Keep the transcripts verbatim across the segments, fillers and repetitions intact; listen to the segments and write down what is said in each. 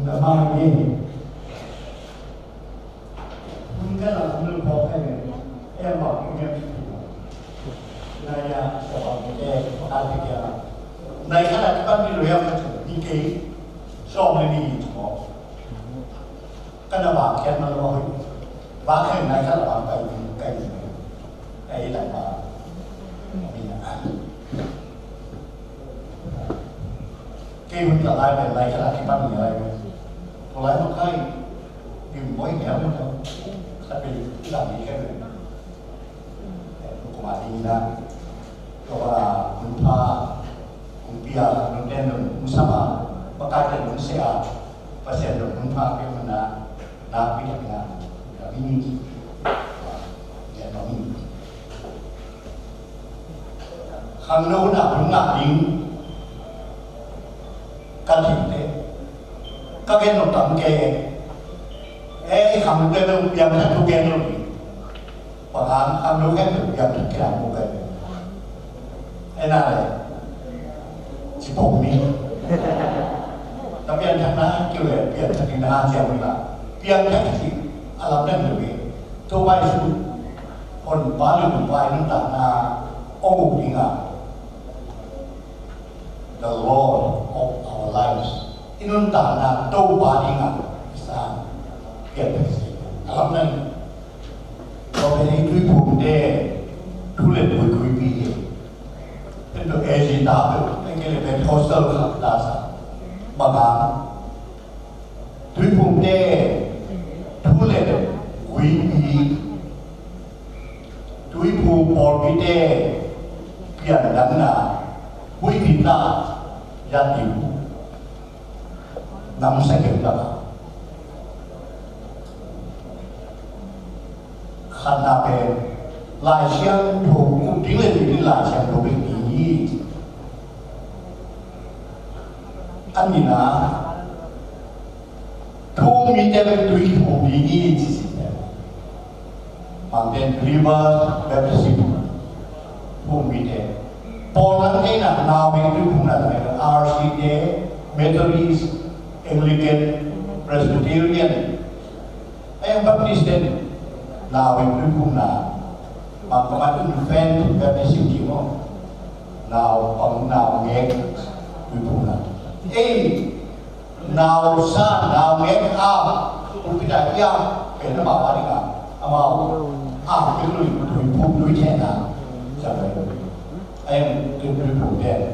Ka mang ni. Hun ka la mun ko ka ni. E ma ku ni. Na ya sa ba ni e ko a ti ya. Na ya na ka ni lo ya ka ni ke. So many ni ko. Ka na ba ka na lo. Ba ka na ka la ba ka ni ka ni. Ka i la ba. Ni na. Kei hun ka lai pen lai ka la kipan ni lai pen. Ko lai ma kai. Dim boi ngiau ma kai. Ka pen i la ni kai pen. Ko ma ding na. Ko ba hun pa. Hun pia, hun ten, hun sama. Ba kai ten hun sia. Ba sen hun pa ke hun na. Na pi na. Na pi ni. Ya na ni. Khangno na hun ngah ding ka theih teh ka gen nop tam kei. E, i khangno te no piang thak thu gen nop ding. Bang hang khangno gen nop piang thak kei a mu kei. E na le ci pong ni. Ka piang thak na kiu le piang thak ni na ciang ni la piang thak ci a lam den lo ni. Tua bai su hon pa lu bai nun ta na ong u ding a. The Lord of our lives. I nuntakna Topa dingin i sang pianpih si. A lam nang. Tua pen i tuiphumte thu le tuiphum pi hi. Pen tua Asia ta pen, pen ke le Pentecostal khat ta sa. Bang hang. Tuiphumte thu le tuiphum pi. Tuiphum pawlpite piandanna huihpi ta yat ding. Nam sa keu ta. Khatna pen Lai Siangtho, kum ding le ding Lai Siangtho pen ding hi. A nihna, thu-um mite pen tui kiphum ding hi ci hi. Bang ten believers baptism thu-um mite. Pawl lam te na nau beng tui phumna te R C te, Methodist, Anglican, Presbyterian, a yang Baptist ten nau beng tui phumna. Bang ka ma infant baptism ci maw. Nau pang nau ngek tui phumna. Ei, nau sa, nau ngek a, pulpit a hiam, pen amau a ding a, amau a, pen lui, lui phum, lui thehna. Sa lai. A yang tui, tui phum thehna.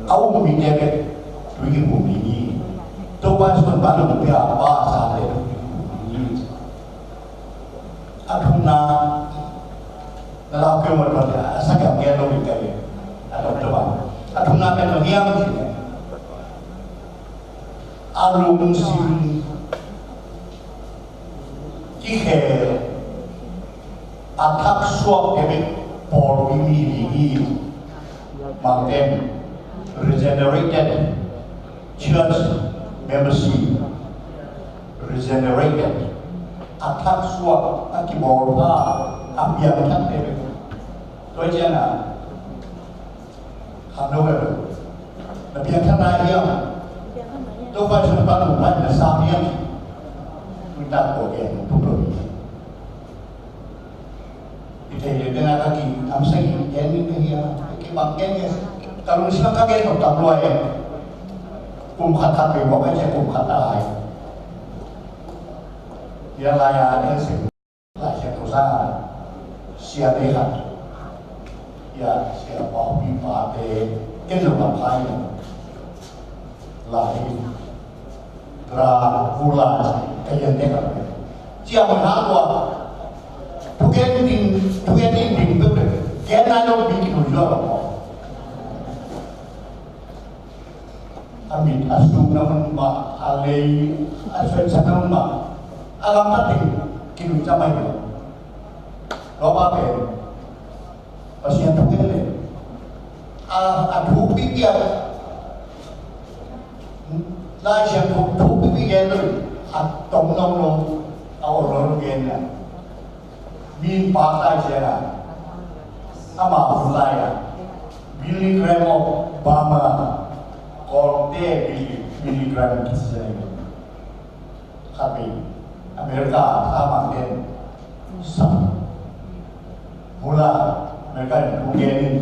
A um mite pen tui kiphum ding hi. Topa Jesu ban lungpia pa sa le tui kiphum ding hi. A thumna, na lau keu mah tuan a sak kiam gen lo ding ka hi. A thum tua. A thumna pen bang hiam cih leh, a lungsim kikhel, a thak suak te bek pawlpi mi ding hi. Bang ten regenerated church membership, regenerated, a thak suak, a kibawl pha, a piang thak te bek. Tua ciang a, khangno bek. Na piang thak na hiam. Topa Jesu pan lungpai na sa hiam. Mun tak ko ke, mun tuk lo. I thei le tena ka ki am sa ki gen ni ka hia, ki bang gen ke. Ka lungsim ka gen nop tam lua e. Kum khat khat pe mawk e, kum khat ta lai. Hia lai a, en sing. Lai sia ko sa. Sia te khat. Hia, sia pau pi pa te. Ken lo ka pai. Lai. Dracula ka lian tek a. Ciang hang tua. Thugen ding, thugen ding ding peuh peuh. Gen nai lo mi ki nui lo. A mit a sung na mun mah, a lei a suan sa na mun mah. A lam ta ting ki nui sa mai lo. Lo ba pen. Pasian thu gen le. A, a thu pipi a. Lai Siangtho thu pipi gen le. A tong nong nong. A ol nong gen na. Min pa Lai Siang a. Ama hun lai a. Billy Graham of Burma. Te Billy, Billy Graham kisi a, khat pi America a tha mang den, sam, mula America in kong gen in,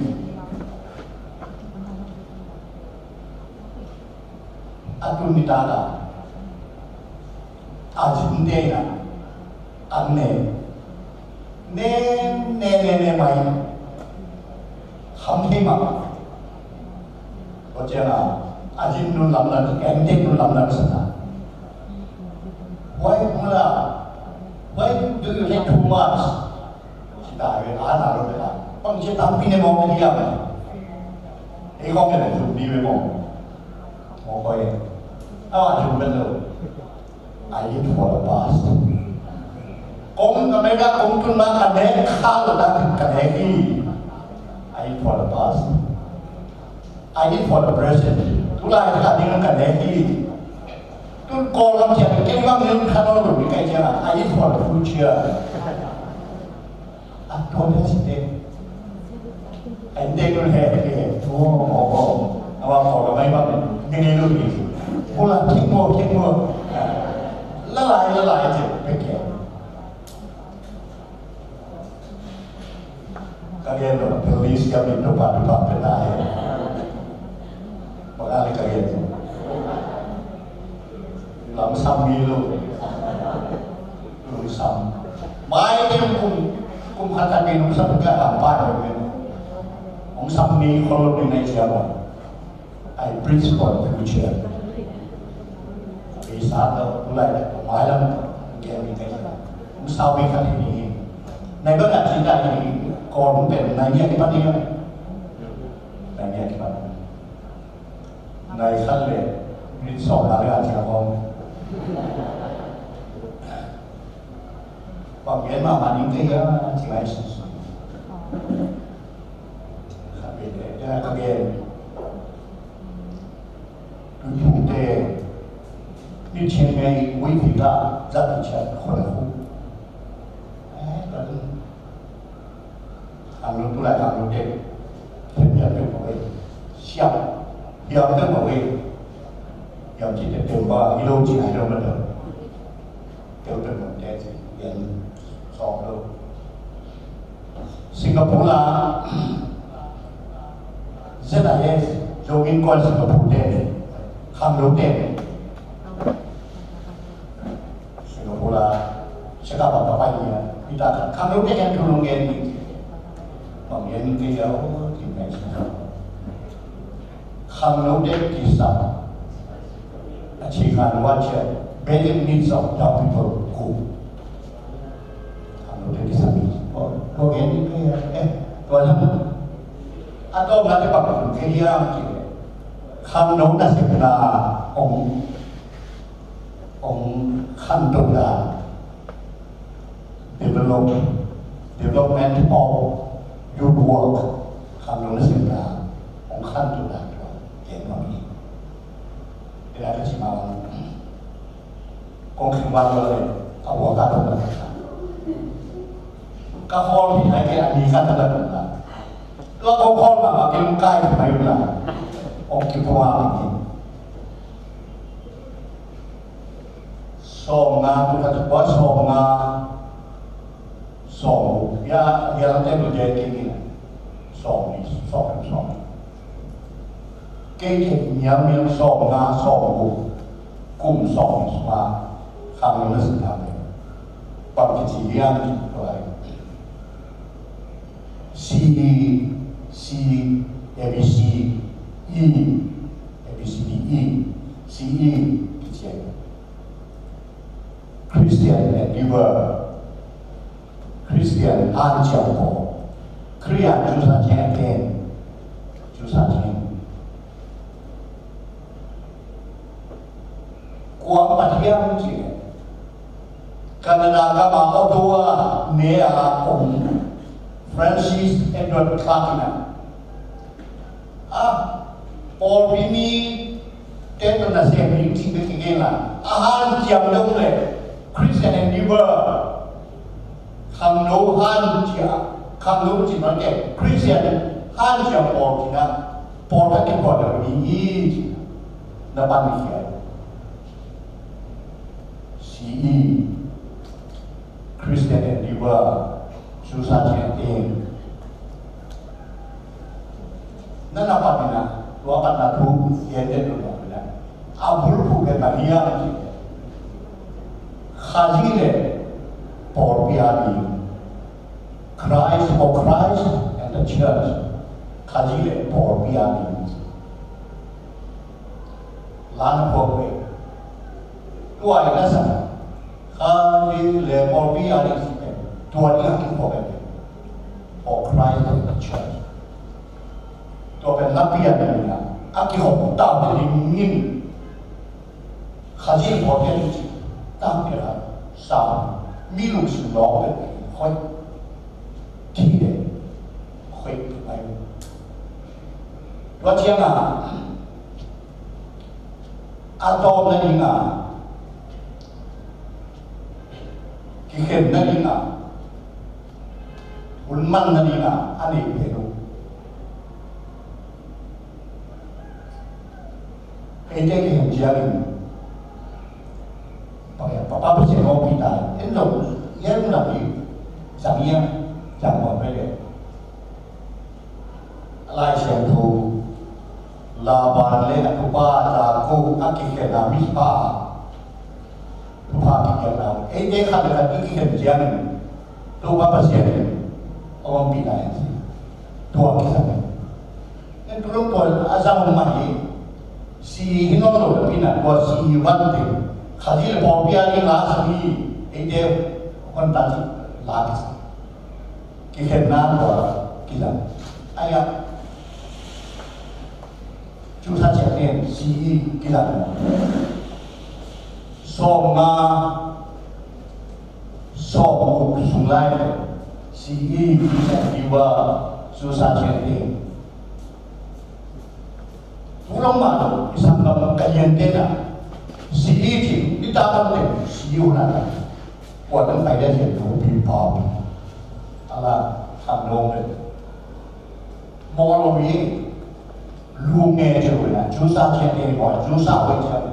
a tun ni ta ta, a zin te na, an ne, ne, ne, ne, ne mai, kham thei mah. Tua ciang a, a zin nun lam na, a inn tek nun lam na sa ta. Why mula? Why do you take too much? Ci ta ve, a na lo ve la. Bang ci tampi ne mawk ne hiam. Ei khawng ne le zun di ve mawk. Mawk koi. A wa zun ben lo. I eat for the past. Kong America kong tun ma ka nek kha lo ta ka nek hi. I eat for the past. I eat for the present. Tu lai ka ding ka nek hi. Tun Kawlgam ciang kei bang ning kha lo lo ni kai ciang a. I eat for the future. A tua te si te. A inn tek nun he, he, he. Oh, oh, oh. A wa ko ka mai ba, nge nge lu ni. Mula, kik mo, kik mo. La lai, la lai ci, pe ke. Ka gen lo, police ka min to pa, to pa, pe ta he. Bang a le ka gen lo. Lam sam mi lo. Ong sam. Mai te ong kum, kum khat khat ong sam ka lam pai lo ong sam mi khol lo ding nai sia lo. I preach for the future. Ei sa to, tu lai to, mai lam to, ong kia mi kai sa. Ong sam mi khat ni. Nai ba ka ci ta ni, ko ong pen nai ni ki pa ni. Nai ni ki pa ni. Nai khat le, minit sawm na le a ciang hong. Bang gen mahmah ning kei a, ci ngai sung sung. Khat le, le, ka gen. Tuiphumte, ni ciang ngai, ui phi ka, zat ni ciang, khon a khu. Eh, ka dun. Khangno tu lai khangno te. Hiam hiam peuhmah ve. Siam hiam peuhmah ve. Hiam cih teh teuh ba hi lo cih hi lo mah teuh. Teuh peuhmah te cih hiam sawm lo. Singapore la Z I S, Zogin Kuan Singapore te. Khangno te. Singapore la, seka ba ba ba ni a, ita kan khangno te kan thulung gen ni. Bang gen ni ke ya, oh, ti mai sa. Khangno te kisa. A ci kan wa che, basic needs of young people ku. Khangno te kisa ni. Oh, ko gen ni ke ya, eh, ko la. A to na te ba ke ya ki. Khangno na se na ong Ong khantoh dan, develop, development of youth work, khangno na sem dan, ong khantoh dan tua gen mah hi. Tua ka ci mah bang, kong khing wan lo le, a ua ka tong la ka khawl hi nai ke a ni ka tong la tong la. Tua kong khawl mah mah ke ong kai hi mai la, ong kipuang hi. Sawmnga, tu khat kua sawmnga, sawm, ya, ya lam te bu je ki ni, sawm ni, sawm, sawm. Kei kei niam niam sawmnga, sawm bu, kum sawm ni sawmnga, khang ni na sin ta pe. Bang ki ci liang ki tua lai. C E, C, A B C, E, A B C D E, C E, ki ci. Christian endeavor, Christian hanciam pawl, Khristian cusa ciang ken, cusa ciang. Kuang Pathian ci. Canada gam a Ottawa ne a om Francis Edward Clark in a, a pawlpi mite tawh nasem ding cih bek hi kei la, a hanciam deuh le Christian endeavor, khangno hanciam, khangno cih bang ke, Christian hanciam pawl cih na, pawlkhat kiphuan lo ding hi ci. Na pan khia. C E, Christian Endeavor, Susa Chiang Ting. Na na pan ni na, tua pan na thu, yen den lu na. A bul phu ke na hiam ci. Khazi le pawlpi a ding. Christ, for Christ and the church. Khazi le pawlpi a ding. Lana pawlpi. Tua i na sa. Khazi le pawlpi a ding si pen. Tua ding a kiphawk pen. For Christ and the church. Tua pen na pian na. A kikhawk tau te ding in. Khazih pawlpi a ding ci, tangpian a sa, mi lungsim lawng pen hoih, thi le hoih pai. Tua ciang a, a tawpna ding a, kikhenna ding a, hun manna ding a, a nei pen uh. Eite kikhen ciangin, Papa Pasian hong pi ta, en lo, en lo hi, zang ia, zang hua pai le. Lai Siangtho, Laban le a thupha, Jakob a kikhen a Mizpah, thupha kipiakna. Eite khat le khat i kikhen ciangin, Topa Pasian in a hong pi ta hi. Tua kisam. En tu lom tua a zang hong mah hi. Si hi nawn lo na pi na tua si van te. Khazih le pawlpi a ding la sa hi. Eite hong ta ci la kisam. Kikhenna tua kizang. Ai a. Cu sa ciat nen si hi kizang. Sawm nga, sawm guk sung lai pen si hi kizang hi va cu sa ciat nen. Tu lom mah lo, i sanggam ka lian te na. Si i ci, i ta bang te, si i una ta. Kua dang pai dia cian lo pi pau. Ala, kham lo le. Mawh lo i, lu nge ci lo na, cu sa cian te kua, cu sa wei cian.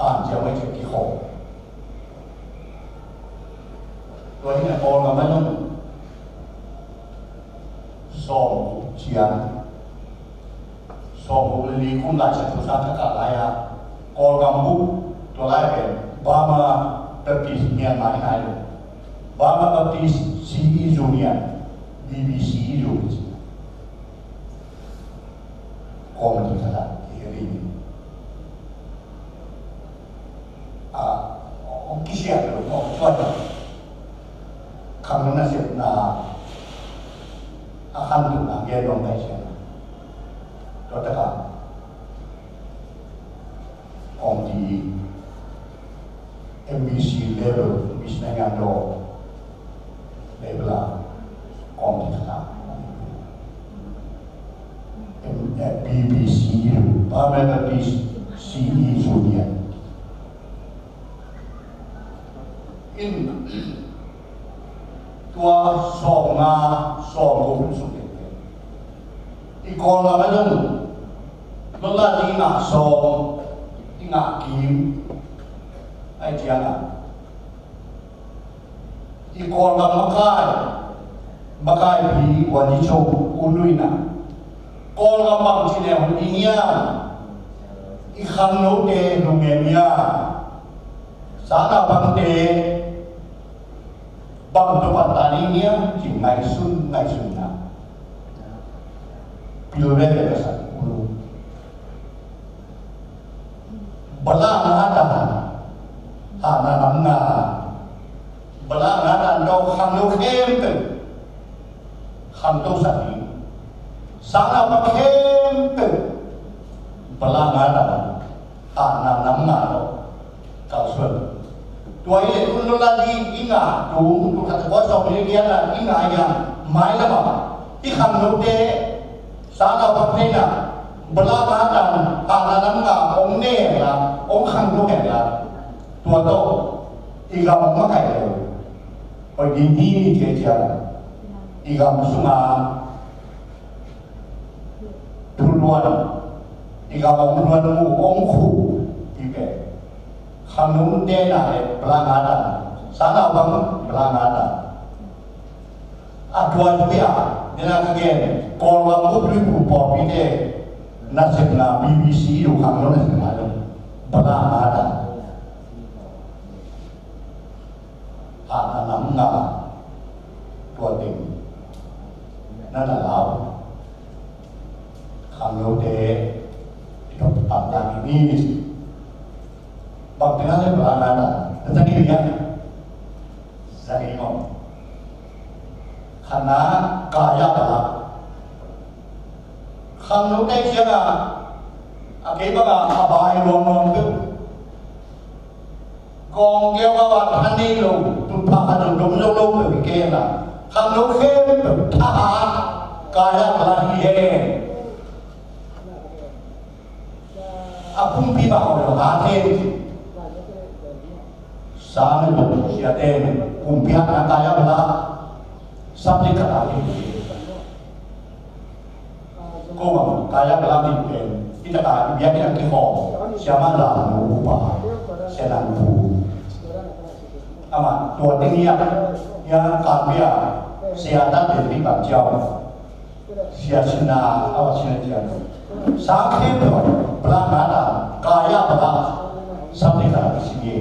An cian wei cian ki ho. Tua hi na Kawlgam a zong sawm guk ciang, sawm guk le li kum lai ciang tua sa thakah lai a, Kawlgam buk tua lai pen Burma Baptist Myanmar hi nai lo. Burma Baptist C E Union, B B C U. Committee khat ah i hih in, a, hong kisiat lo, hong tuat lo. Khang nasepna a khan tung a gen dong kai sian. Tua taka committee M B C level, Miss Naingan Law level a kawm ding khat a, M-, eh, B B C U, Burma Baptist C E Union. In tua sawm nga, sawm guk hun sung teng teng. I Kawlgam a zong, lawmla ding i ngah sawm, i ngah kim, ai ciang a. I Kawlgam makai, makai pi, wan i chok, u lui na. Kawlgam bang ci ne hun i ngiam, i khangnote, lu ngiam ngiam. Sana bangte, bang to bang ta ni ngiam, ci ngaihsun, ngaihsun na. Pil ve ve ka sa, u lu. Bala nga ta, ha na nam nga. Bala nga ta, no khang no khem pe. Khang to sa ni. Sang na ba khem pe. Bala nga ta, ha na nam nga no. Kau suan. Tua i le tun lo la di i nga, tung, tung khat ko sawm le dia la i nga ya. Mai la ba. I khang no te. Sa na bak thei na, bala ka tan, a na nam nga, ong ne la, ong khang tu hen la. Tua to, i gam ma kai lo. Oi, di ni ni cia cia. I gam sunga, thuluan, i gam hong luan mu hong khuh i pen khangnote na le bala ngata, sangnaupang bala ngata. A tua zui a, nena ka gen, Kawlgam Bup Tuiphum pawlpite nasepna, B B C i duh khangno nasepna lo, bala ngata. Hahna nam nga tua teng na na lau. Khangnote i tok pamtang i ni. Bang teng a le bala ngata, na tang i ni a. Zang i ngom. Khatna, kaya bala. Khangnote ciang a, a kei bang a, a bai luang luang peuh. Kawng keu a van tha nei lo, tun pha khat dong dong zo lo peuh i kei a. Khangno khempeuh thahat, kaya bala hi hen. A pumpi bang a om lo ha thei. Sang le buk siate pumpi hatna kaya bala. Sabjek khat a hi. Ko bang kaya bala ding pen. Kita ka i biakinn a kikhawm. Siama Lam Nu upa. Sia Nang Pu. Ama tua teng ia. Ia ka bia. Sia ta den ni bang ciau. Sia sina, a wa sina cian. Sang khempeuh, bala ngata, kaya bala, sabjek khat a kisin hi.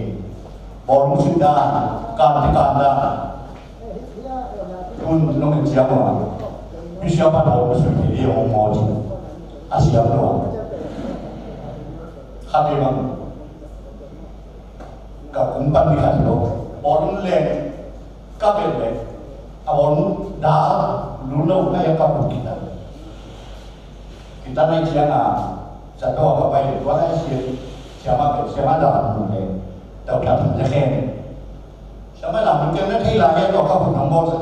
Bawlung sin dan, kan te kan dan. Tun nong en ciang ua. Mi sia pan bawlung sin te, e ong maw ci. A siam lo. Khat te bang. Ka kum pan ni khat lo. Bawlung leng. Ka pen leh, a bawlung dal, lul lo, a ia ka buk kita. Kita nai ciang a, sa to a ka pai leh, tua nai sia, siama pen, siama dal buk leh, tau ta thum te khen. Siama dal buk khen na thei lai ia tua ka buk nang bawl sa.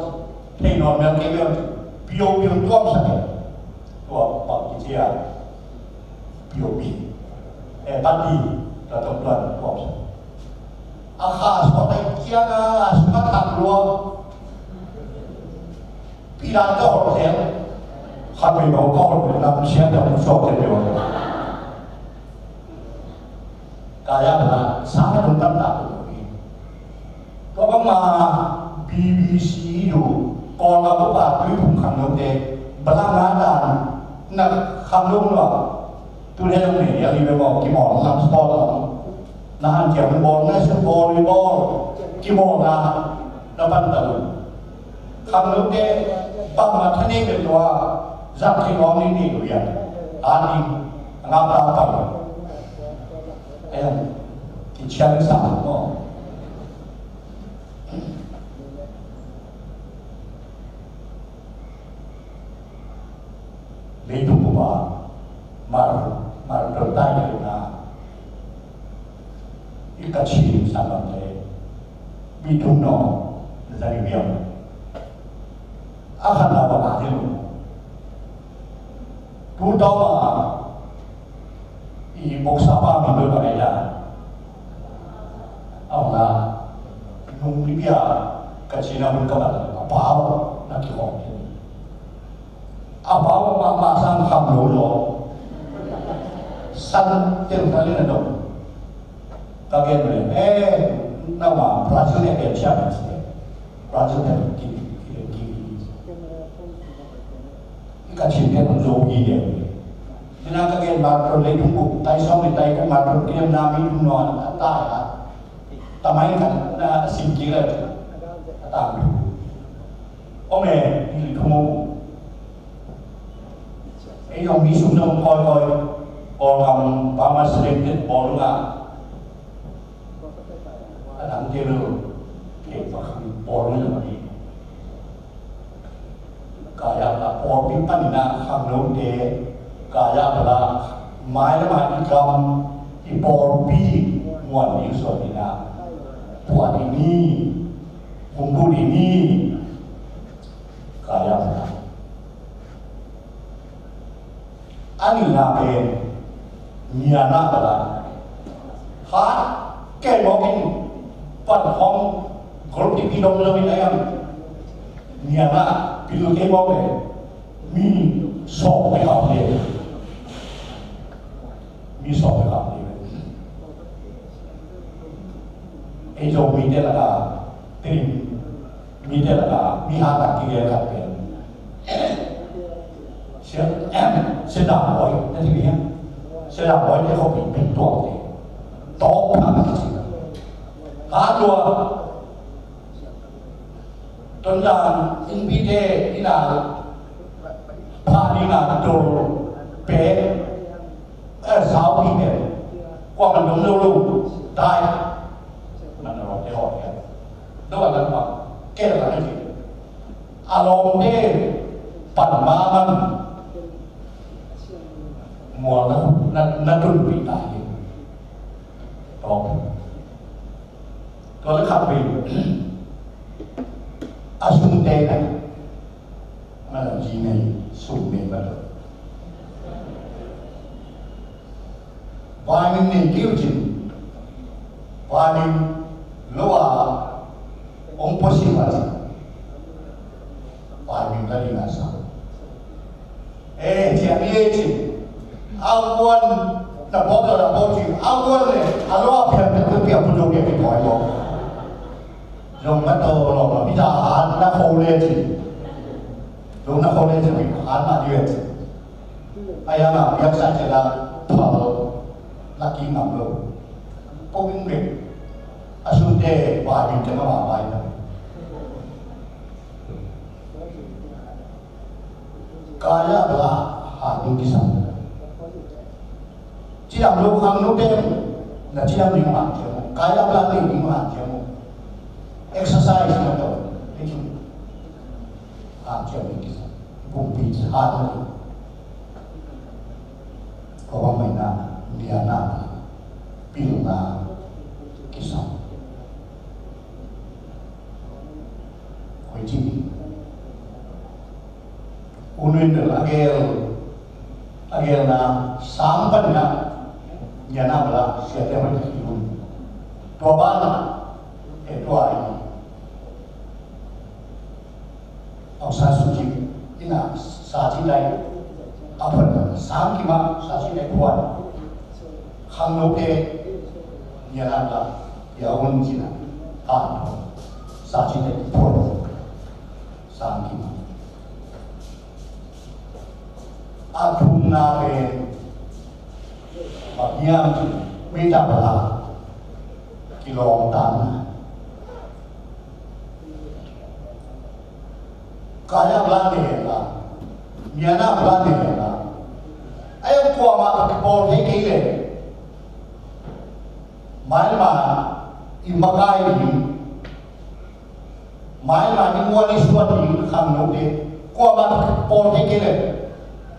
Thei nawn mel kei mel, piau piau tuam sa kei. Tua bang ki cia, piau pi. Eh, pati, tua tua tuam sa. A kha sawt a i kiang a, a sung a thak lua. Pi dan ka hol zel. Kha pi bang ka hol zel, nam siang ka hol zel. Kaya bala, sang a dong tam tak tu. Tua bang ma B B C i duh, Kawlgam Bup Tuiphum khangnote, bala ngata, na khangno lua. Tu le dong ne, ia li be bawl, kimawl lam sport lam. Na hanciam bawl, na sum bawl, bawl. Kimawl na, na pan ta lu. Khangnote, bangmah tha nei be tua, zak thei nuam ni ni lu ia. A ni, a ngap ta pan. Ayan, kician sa mo. Leitung bup a mar, mar don tai le na. I ka chin sa lam le. Mi tung no, na zani biam. A khan na ba ma ni lo. Tu tau ma, i boksa pa min doi bang a i da. Au na, nung ni bia, ka cina hun ka bal, a pau, na ki hong. A pau ma, ma sang kham lo lo. San ten ka le na dong. Ka gen le, eh, na ma, Brazil ne bia cia ma se. Brazil ne ki, ki, ki, ki. I ka chin te hong zo hi le. Nina ka gen marathon leitung bup, tai sawm le tai kua marathon kidemna mi tung nawn a ta a. Ta mai ka na sim kik le. A ta mi. Om e, ni tung mo. Ei zong mi sum zong koi koi. Kawlgam Bama selected bawlung a. A dang te lo. Kei pa khang bawlung zong a ni. Kaya bala pawlpi panin a khangnote, kaya bala mailam a i gam i pawlpi muan ding suan ding a puan i ni, humbul i ni, kaya bala. A nihna pen, ngiana bala. Hat kei mawk in, pan hong, gol kipi dong lo in a yam. Ngiana, pil kei mawk in, mi sawk kei hau kei. Mi sawm le khat ni ve. Ei Zomite lakah, Tedim mite lakah mi hat a kigen khat pen Sia, Sia Dam Bawi na thei hiam? Sia Dam Bawi te khuapi pen Tuamte. Tawp Thang kici. Hat lua. Tonzang innpite inn a pha ding a tul pe, eh, saupi pe. Kuaman dong lo lo tai. Man a lawmte hawh hiam? Dong a lam pang. Ke la na ci. A lawmte pan ma man mual na, na, na tunpih ta hi. Tawp. Tua le khat pen a sumte na, man a zi nei, sum nei man lo. Vitamin nei kei uh cin, vitamin lo a hong puasim a cin, vitamin la ding a sa. Eh, ciang le cin. A kuan na bawk a la bawk cin. A kuan le a lo a piang te piang pu zong ke pi thoi bawk. Zong ma to lo ma pi ta han na kho le cin. Zong na kho le cin pi han ma di le cin. A yang a piang sa cin la thal la ki ngam lo. Ko bing bek. A sun te bai bing te ma ma bai ta. Kaya bla ha ding kisam. Cidam lo khangno te na cidam ding hanciam. Kaya bla te ding hanciam. Exercise na to. Hanciam ding kisam. Pumpi ha ding. Ko bang mai na dia na pilna kisam. Koi ci. U Nuin bel a gel, a gelna sang pan na, nian a bel a siate hoih tak hi un. Tua ban a, e tua i. Aung San Suu Kyi in a sa ci dai, a phuan sang kim a sa ci dai phuan. Khangnote nian a bel a, ya un ci na, a sa ci dai phuan. Sang kim a. A thumna pen bang hiam cih leh meita bla kilawm tan. Kaya bla ne la, nian a bla ne la. Ai kuamah kipawl thei kei leh mailma i makai ding. Maimai ding, mual i suan ding khangnote kuamah pawl thei kei leh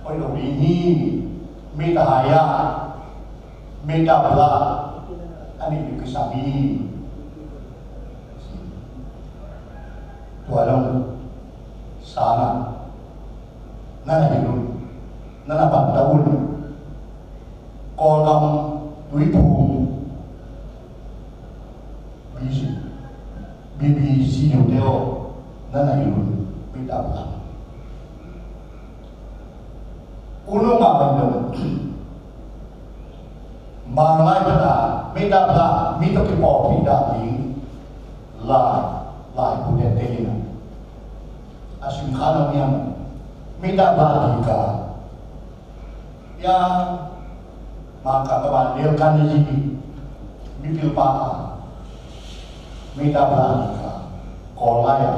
hoih lo ding hi. Meita hai a, meita bla a nih ding kisam hi. Tua lo sang a na na hilh un, na na panta un. Kawlgam Tuiphum B B C, B B C U te aw, na na hilh un, meita bla. U Nung a bai lo. Mang lai pata, meita bla, mi tawh kipawlpih dah ding. Lai, lai pute te in a. A sim kha lo hiam. Meita bla ding ka. Ya, mangkang ka ban Dale Carnegie, mipil pa a, meita bla ding ka, Kawl lai a,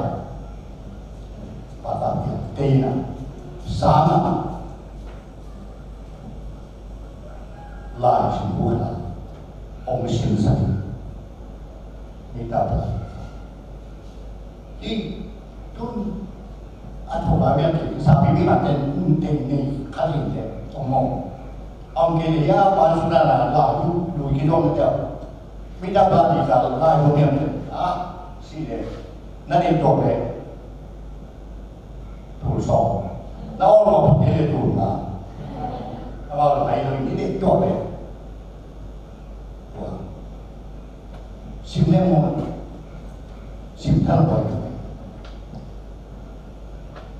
pata pia, teina, sang a, lai sim bu la, ong sim sa, meita bla. I tun a thawh lai miak kei, sapi mi ma ten, ten nei khat in te, ong mong. Ong kei le ya, pan suna la, la, lu, lu ki dong te. Meita bla ding ka, la, lu miak te. A, si le. Na ding dong le. Tul sawm. Na ong lo, te le tul nga. A ba lai lo, ni ding dong le. Tua. Sim leng maw? Sim thang maw?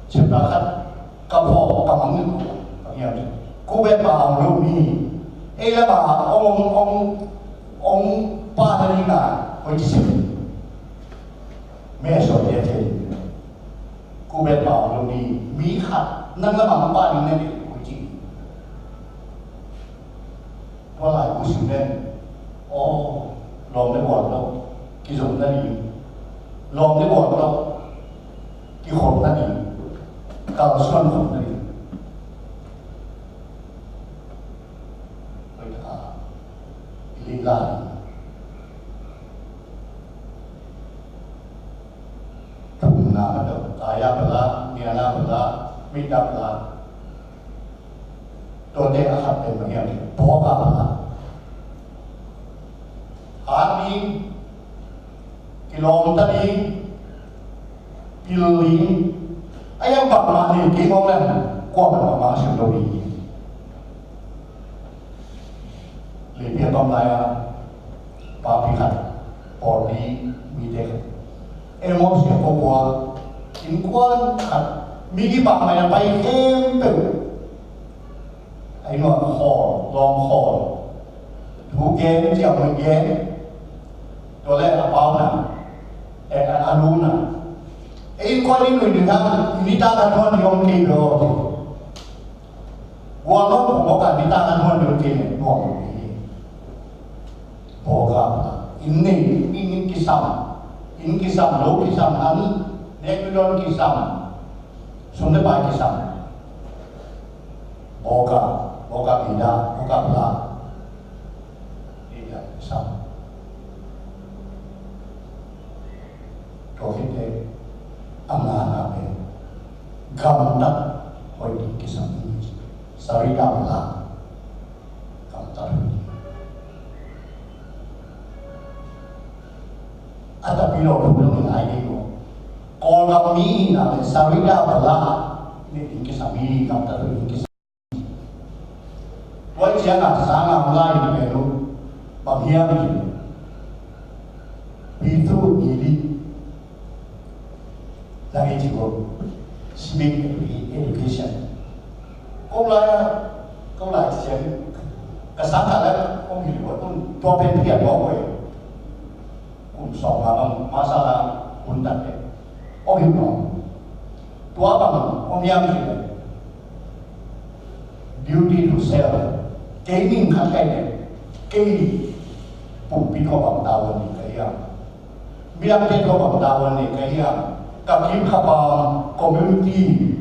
Sim thang khat ka phawk ka mang ni ko. Ka ngiam ni. Ko bek pa ang lo ni. E Kei le ba ong ong ong ong pa na ding a koi ci sim. Me so dia te. Ku bet ba ong ni mi khat nang le ba ong pa ding na ding koi ci. Tua lai ku sim nen. Oh, lawm le buan lo. Kizom na ding. Lawm le buan lo. Kikhop na ding. Kalsuan khop na ding. Hoih taka i lih lai. Thumna mah tawh, kaya pala, niana pala, mitna pala. Tuate a khat pen bang hiam cih leh, phawk a pala. Hat ding, kilawm ta ding, pil ding. A hiam bangmah nei kei mawk leh, kuamah bangmah sim lo ding hi. Leipi a tom lai a, papi khat, pawlpi mite khat. Amos sia ko kua, innkuan khat, mi kibang mai a pai khempeuh. A inn ah khawl, lawm khawl. Thu gen, ciamnuih gen. Tua leh a pauna, eh, a, a luna. Eh, innkuan inn nuih nuih hang, nitak a nuan nuih om kei lo. Gualnawn kong mawk a nitak a nuan deuh kei leh nuam lo hi. Bawlgap inn nei, inn, inn kisam, inn kisam, lo kisam, an nek mi dawn kisam, sum le pai kisam. Bawlgap, bawlgap ida, bawlgap la. Ida kisam. Tua khit teh a ngana pen gamtat hoih ding kisam hi. Sarita mala gamtat hoih ding. A tapi lo thu lo ngai ding lo. Kawlgam mi hihna le sarita mala nei ding kisam hi, gamtat hoih ding kisam. Tua ciangin sang a hong lai in pen uh bang hiam cih leh, Pitu Nili, lagi cih uh civic education. Ko lai a, ko lai ciang ka sang khat leh kong hilh uh a tun tua pen pian mawk uh e. Kum sawm nga bang masa la hun tak te. Ong hi mawk. Tua bang ong hiam cih leh, duty to self. Kei ning khat kai leh, kei pumpi tawh bang tawan ding ka hiam? Midangte tawh bang tawan ding ka hiam? Ka kim ka pam, community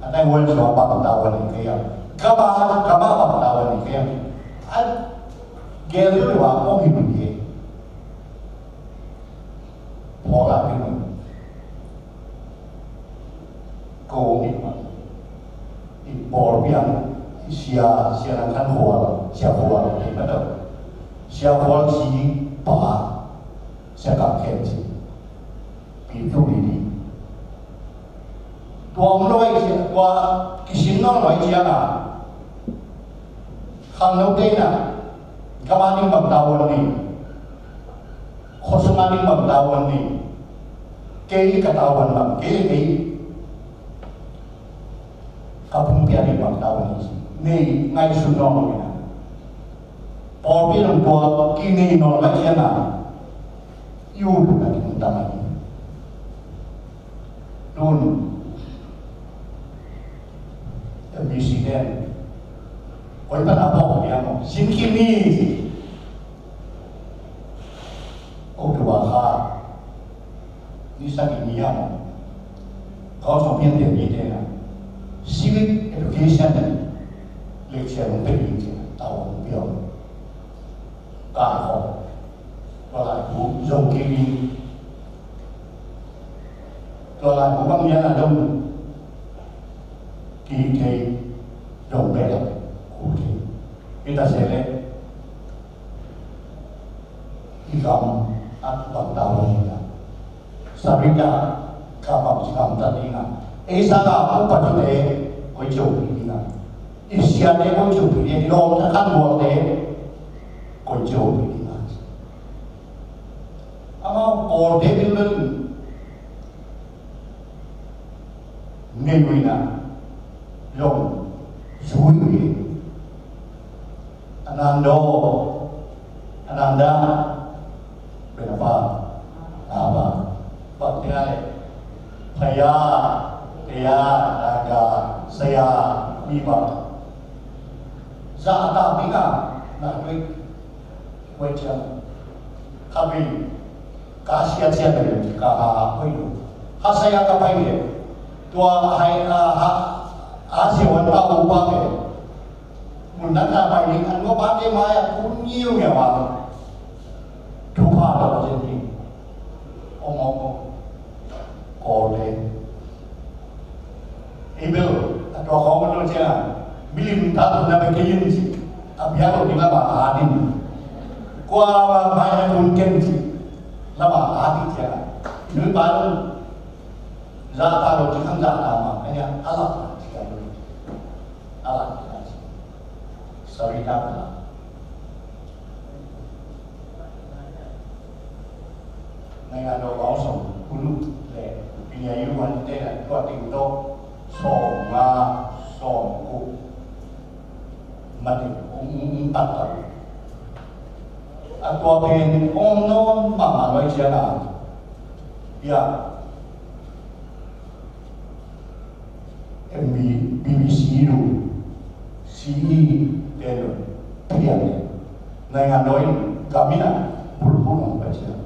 a tai wan sua bang tawan ding ka hiam? Ka ba, ka ba bang tawan ding ka hiam? A gel tu le wa ong hi mawk hi. Paul a ding. Ko ni ma. I Paul piang, i sia, sia nang kan hual, sia hual, hei ma tau. Sia hual si pa, sia kap khen si. Pitu Nili. Tua om lo ai sia, tua kisin nawn lo ai sia na. Khangnote na, gam a ding bang tawan ni, khuasung a ding bang tawan ni, kei ka tawan bang, kei le kei, ka pumpi a ding bang tawan ni, nei ngaihsun nawn lo hi na. Pawlpi lam tua kinei nawn lo hi na, i ut na ding tam a hi. Tun M B C ten koi pan a pawh piang maw, sin kim ni. October kha ni sagih ni a maw, kau sawm pian te ni te na civic education lecture nung pe ding te na tau piang. Kai kho. Tua laibu zong kei ding. Tua laibu bang lian a dong kei thei, dong bel a kul thei. Ita se le i gam a bang tau lo hi ta. Sarita ka bang ci gam ta ding a. Ei sa ka upa tu te koi ciu pi ding a. I sia te koi ciu pi ding a. I lawm ta kan buak te koi ciu pi ding a. Amau Kawlte bil bil nei uh hi na, zong zui uh hi. Anando, Ananda, pen a pa, a pa, bang te ai, phaya, teya, naga, saya, mi ba, za ta mi na, na tui, wei chiang, khabi, ka sia sia le, ka ha, wei lu, ha saya ka pai le, tua hai, a ha, a sia wan pa u pa ke, mun nan ta pai ding an ngawpate mai-ah kun ngiungiau a, thupha tawh a zen ding. Om om om. Kawlte. Abel, a tua khawng a tua ciang a, milim ta tuna be kei in ci. A bia lo ding lama a din. Kua mai a kun ken ci. Lama a din ciang a. Nui pa lo. Za ta lo ci khang za ta ma. Kanya a lak ci a lo. A lak ci a ci. Sorry ta ma. Naingan lo bawng sawm kulu le piniayu wan te na tua ting to sawm nga sawm kuk mating ung ung tak tak. A tua pen om nawn mahmah lo i ciang a. Ya. M B, B B C lu, C E te lu, pian le. Naingan lo in, gam in a, bulphuh nong pai ciang.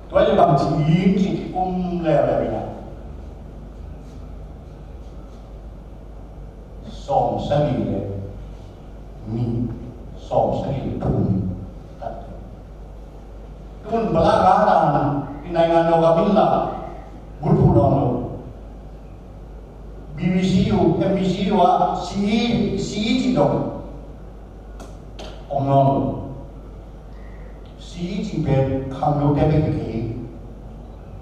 Tua le bang ci in ci kikum leuleu in a. Sawm sagih le, nih, sawm sagih le thum. Tun bala ka dan i naingan lo ka min la bulphuh nawn lo. B B C U, M B C U ah C E, C E ci dong om nawn lo. C E ci pen khangnote bek hi kei.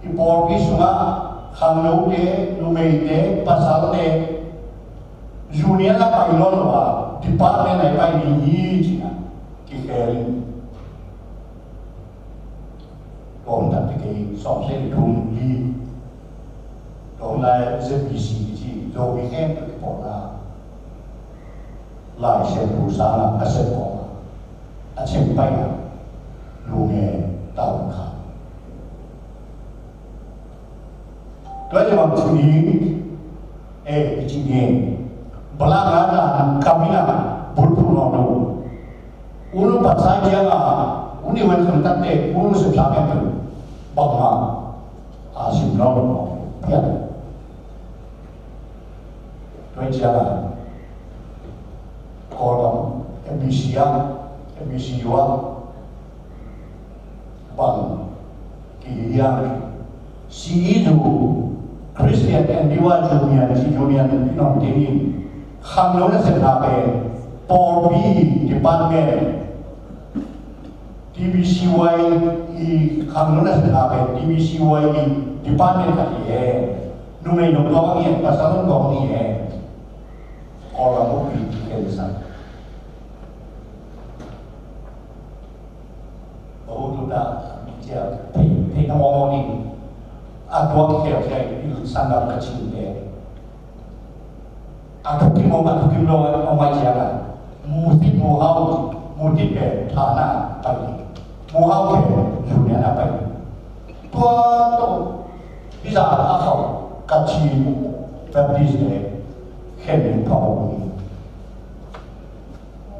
I pawlpi sungah khangnote, numeite, pasalte, union a pai nawn lo a, department a i pai ding hi ci-in a kikhel in. Tua hun takte kei sawm sagih le thum hi. Tua hun lai Z B C ci, Zomi khempeuh kipawlna Lai Siangtho sangin a sep kawm a, a chem pai a, lu nge tau kha. Tua hi bang ci ding, eh, i ci ding. Bala nga na kam in a bulphuh nawn lo. U nu Patsai kiang a, u ni wen khang tatte, u nu sepsa pen pen. Bang ma, a sim nawn lo. Pian. Tua hi ciang a, Kawlgam M B C a, M B C U a, bang ki hiam, C E U, Christian Endeavour Union, ci union i nong teng in, khangno nasepna pen, pawlpi department, T B C Y i khangno nasepna pen, T B C Y i department khat hi e, numei nong tua bang hi e, pasal nong tua bang hi e, Kawlgam bukpi khensat. Bahu tuta, cia, pei, pei na mawng mawng ning. A tua ki keu cia, i sanggam ka cin te. A thukim mawng, a thukim lo, a mai cia la. Mu thit, mu hau, mu thit pe, thana, pai ni. Mu hau pe, yu ne na pai ni. Tua to, biza a khau, ka cin, Baptist te, khen ni pau ni.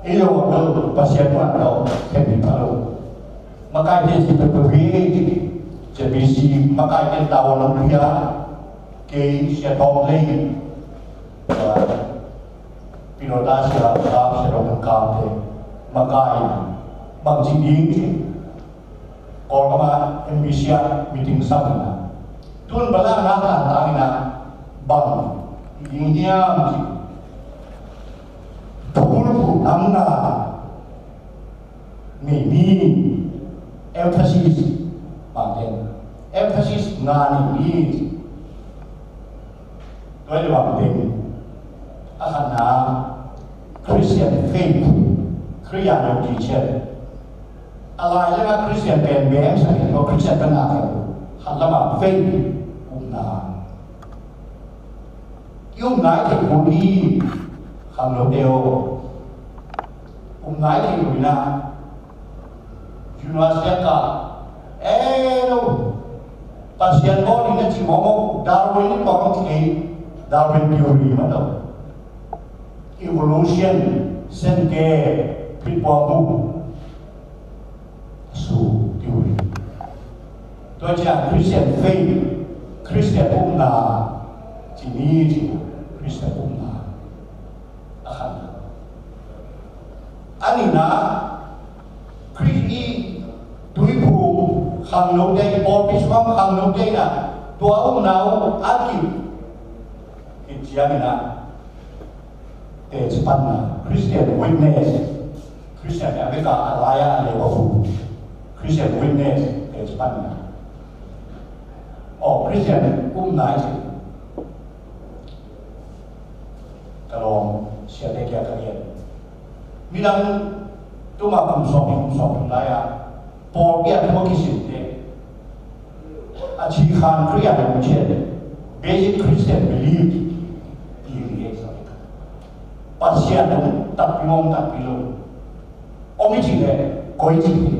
Ei lo, lo, Pasian wan lo, khen ni pha lo. Makai te si pe pe wi, Z B C, makai te tau lo pia, kei sia tong lei. Pinota sia, kap sia tong kap te, makai, bang ci ding ci. Kawlgam a M B C a meeting sam in a. Tun bala na tan tang in a bang ding hiam ci. Thul pu nam na nei mi emphasis bang ten. Emphasis nga nei mi ci. Tua hi bang ten. A khatna Christian faith, Khristian lo teaching. A lai lama Khristian pen bem sa pen tua Khristian pen na pen khat lama faith upna. I upna i theih kul hi khangnote aw. Kum nai thei lo hi na. University a kah, eh, no. Pasian bawl in a ci mawkmawk, Darwin in tua hong ci kei, Darwin theory mah tawh. Evolution, senke, phitpuak buk, su theory. Tua ciang Christian faith, Christian upna, ci ni ci, Christian upna. A khatna. A nihna, Khrih i tuiphum khangnote, pawlpi sungah khangnote na, tua upna uh a kip, kip ciangin a, teci panna, Christian witness, Christian a vek a, a lai-a a leh a hu, Christian witness, teci panna. Aw, Christian upna i ci. Ka lawm siate kiang ka gen. Midang tuma kum sawm, kum sawm tum lai-a pawlpi a thu a kisinte, a cikhan Khrih a lungciat, basic Christian belief, i hi. Pasian om takpi maw, om takpi lo? Om i cih leh koi ci hi.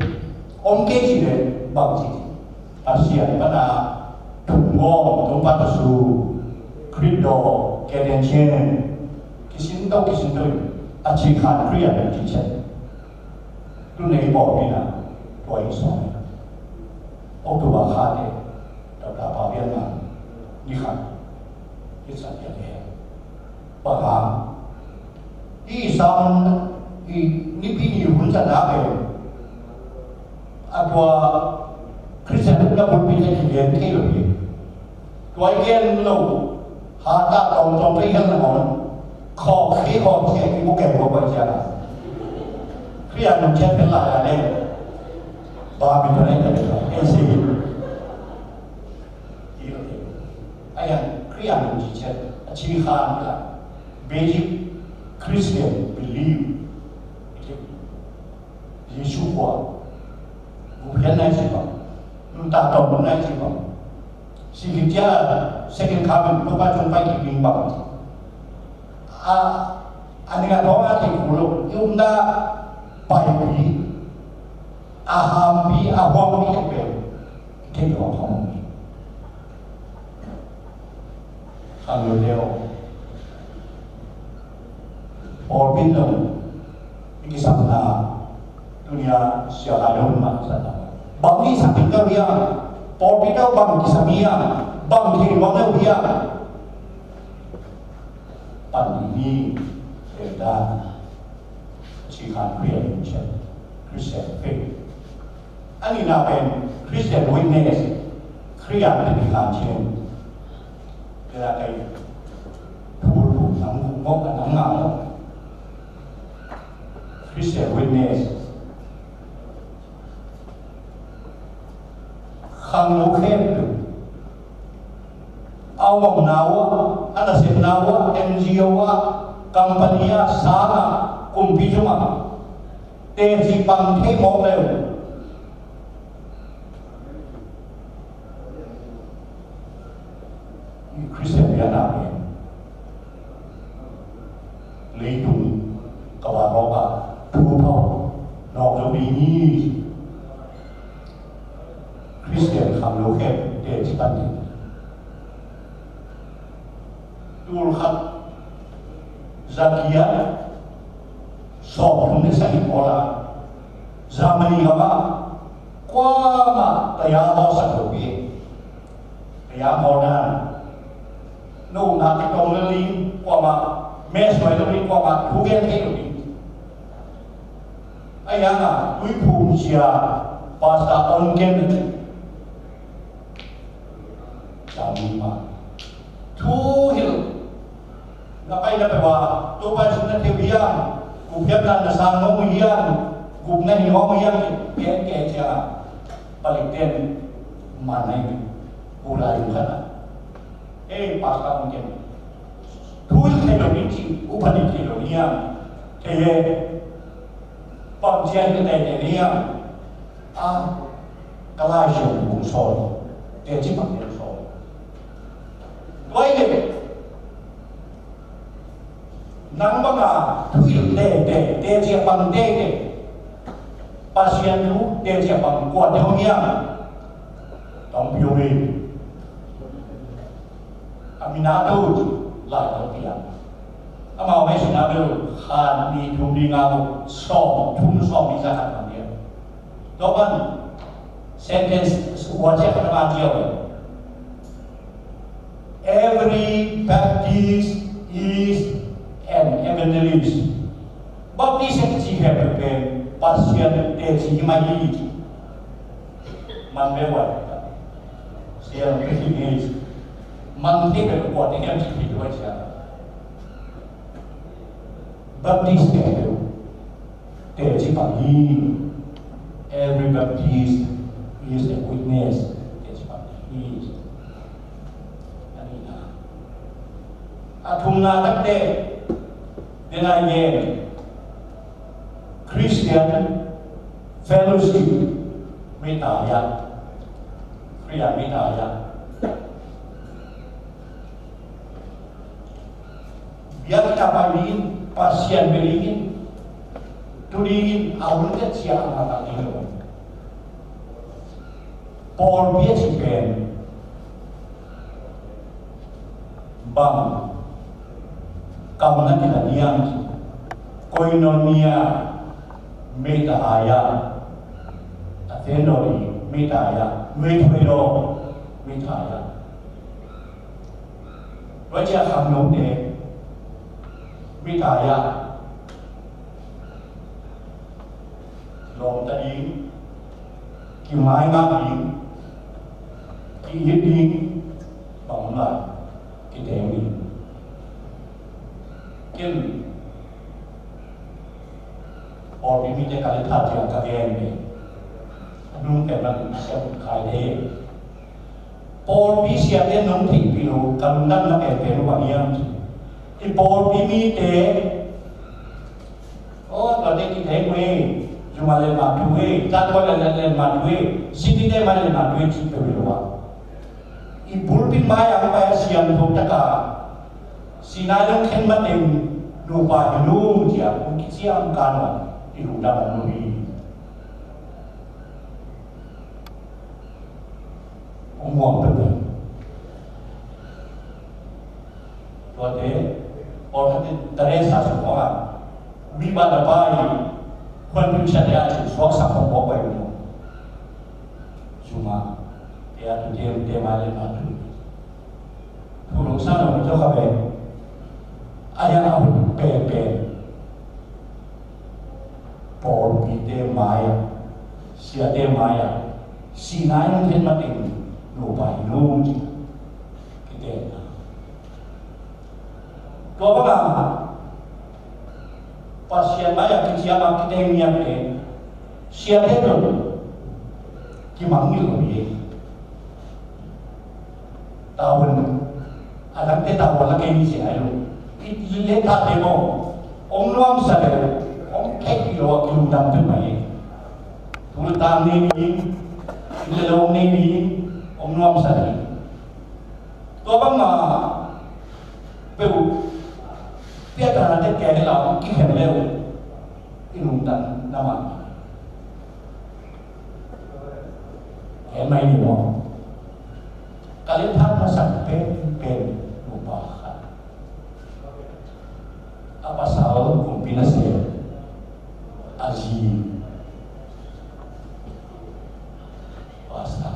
Om kei cih leh bang ci hi. Pasian pana thunggawm, tung pan pasu, Khrih daw, keten cien, kisinto, kisinto in a cikhan Khrih a lungciat. Tun ei pawlpi na tua i sawm. October kha te, Doctor Pau Lian Mang ni khat i sak lian lian. Bang hang? I sam, i nipi ni hun zat na pen a tua Christian na bulpi te kigen thei lo hi. Tua i gen lo, ha ta tawmtawm pei hiam na hong, khawk hi khawk hi i mu kei khawk pai ciang a. Khrih a lungciat pen lai a leh, ba mi tua na i ta pen, ei si. Ayan, Khrih a lungciat, a cikhan la, basic Christian belief. Jesu kua, gupkhiatna i ci bang, nuntak tawh nunna i ci bang, si khit ciang second coming, Topa cung pai kik ding bang. A, a ning a thawng a thei kul lo, i upna paipi, a hampi, a huampi i pen, i thei lo a khawm hi. Khangnote aw. Pawlpi in zong i kisapna, tuni-a Sia Khai Dong in mah kisapna. Bang i sap ding ka hiam? Pawlpi tawh bang kisap hiam? Bang thei luang lo hiam? Pan ding hi, thei dan. Sikhan Christian, Christian faith. A nihna pen Christian witness, Khrih a tepi khan cin. Kei la kei thubulphu nang mawk a nang ngah mawk. Christian witness. Khangno khempeuh a omna uh ah, a nasepna uh ah, N G O ah, company ah, sang ah, kumpi sung ah, teci pang thei mawk le uh. Christian pianna pen leitung ka vanawk ah thu phawk nawk zo ding hi. Christian khangno khempeuh teci pan ding. Tul khat za giat sawmthum le sagih pawl a Germany gam ah kuamah taya hawlsak lo hi. Taya hawlna, no na te tong lo ding, kuamah meh suai lo ding, kuamah thu gen thei lo ding. A hi hang a Tuiphum sia Pastor On Ken a ci. Germany mah. Thu hilh. Na pai na peuh a, Topa sung na thei uh hiam, gupkhiatna na sang nuam uh hiam, gupna hi nuam uh hiam, gen kei ciang a, palik ten man na hi, pu lai lung khat a. Ei, Pastor Ong Ken, thu hilh thei lo ding ci, upa hilh thei lo ding hiam, thei e, bang ci a hilh thei thei ding hiam, a, ka Laisiangtho hong sawl, teci pang hong sawl. Tua hi leh, Nang banga thuhilh teitei, teci a pang teitei, Pasian thu teci a pang kuate om hiam? Tawmpi om hi. A min a to, Lai Tawmpi a. Amau mei sin a bel khat, nih, thum, li, nga, guk, sawm, thum, sawmnih, za, khat bang hiam? Tua bang sentence ua ciah khat a ma ciah uh. Every Baptist is an evangelist. Baptist a kici khempeuh pen Pasian teci hi mah hi. Man be ua. Siang pe hi hi. Man te be ua te hiam ci hi ua ciah. Baptist khempeuh teci pang hi. Every Baptist is a witness. Teci pang hi. A nihna. A thumna takte, then again, Christian fellowship, mita ya. Christian mita ya. Biakna pai dingin, Pasian bia dingin, tu dingin, a hun le cia a ngakak ding lo. Pawlpi a cih pen bang kam na kila niam cih, koinonia, mita ya, a ten lo ding, mita ya, mita ya, mita ya. Tua ciah khangnote, mita ya, lawmta ding, kimaingap ding, ki-it ding, bang lai, kiteng ding. Ken, pawlpi mite ka le tha ciang ka gen ve. A nung pen man siam khai de. Pawlpi siate nong theihpih lo, ka lungdamna penpen uh bang hiam cih, i pawlpi mite, aw, tuate kithei uh e, zuma le matu e, zakua le le matu e, sitite ma le matu e cih peuh hi lo a, i pulpit mai-ah hong pai a siangtho taka Sinai lungkhen mateng nupa hi nung ciah hong kiciam kan uh a, i lungdam om lo hi. Hong muang peuhpeuh. Tuate, pawlkhat in Teresa sung khawng ah, Viva the Pai, khuan pin siate ah cin suaksak khawng khawng pai uh maw. Zuma, te a tu te, te mai le ma tu. Thu lo sa lo mi tawh kha ve. A ya a hun penpen. Pawlpite mai-ah, siate mai-ah, Sinai lungkhen mateng nupa hi nung ci. Kitenna. Tua bangah Pasian mai-ah kiciam a kiteng niamte, siate tawh kimang ngil lo hi. Tavuan, a dangte tavuan la kei ni ci ai lo. I, i le tate maw, om nuamsa le, om theih lo a kilungdam peuhmah hi. Tul tang nei ni, tul le lo nei ni, om nuamsa ni. Tua bangmah peuh piahtana teh kia hi la, kikhen le uh i lungdam na mah. Khen mai ni maw? Ka lenthat masak penpen nupa khat. A pasal kumpi nasem, a zi pastor,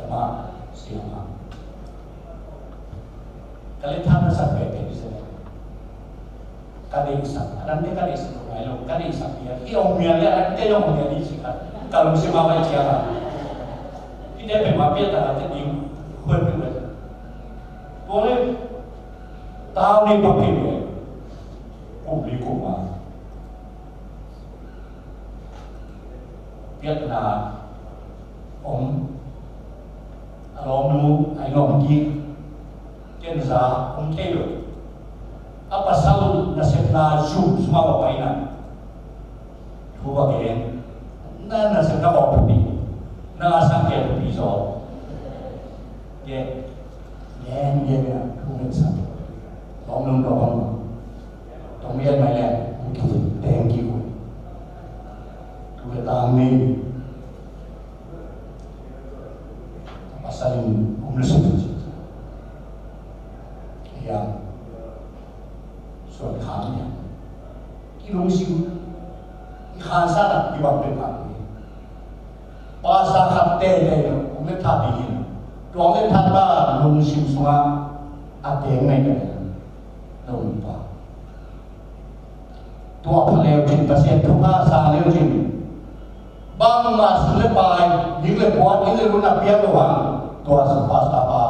ama siama. Ka lenthat masak penpen hi se. Ka deihsak, a dangte ka deihsak lo ngai lo, ka deihsak pian hi, hong mial le a dangte hong mial hi ci kha. Ka lungsim a vai ciang a, hihte peuhmah piahtana teh ding khuan peuh ve. Tua leh tau nei pah peuh ve. Kum li kum a piahtana om, a lawmnu a i lawm kik, ken za om thei lo. A pasal nasepna zum zum a va paina. Thu va gen. Na nasepna kawk thupi. Na a sang gen thupi zaw. Gen. Gen, gen, gen. Thu gen sang. Lawmnu lawm. Kong yan mai le, thank you. Tu le tang ni. Pasal in um le sum. Yang suan khan yang. Ki lungsim, i khansa tak i bang pen khan ni. Pastor khat tete in um le that ding in. Tuang le that ba lungsim sunga a teng nai ka ni. Lungpa. Tua pha leu cin, Pasian thupha sang leu cin. Bangmah sum le pai, dik le puan, inn le lun a piak lo hang, tua pastor pa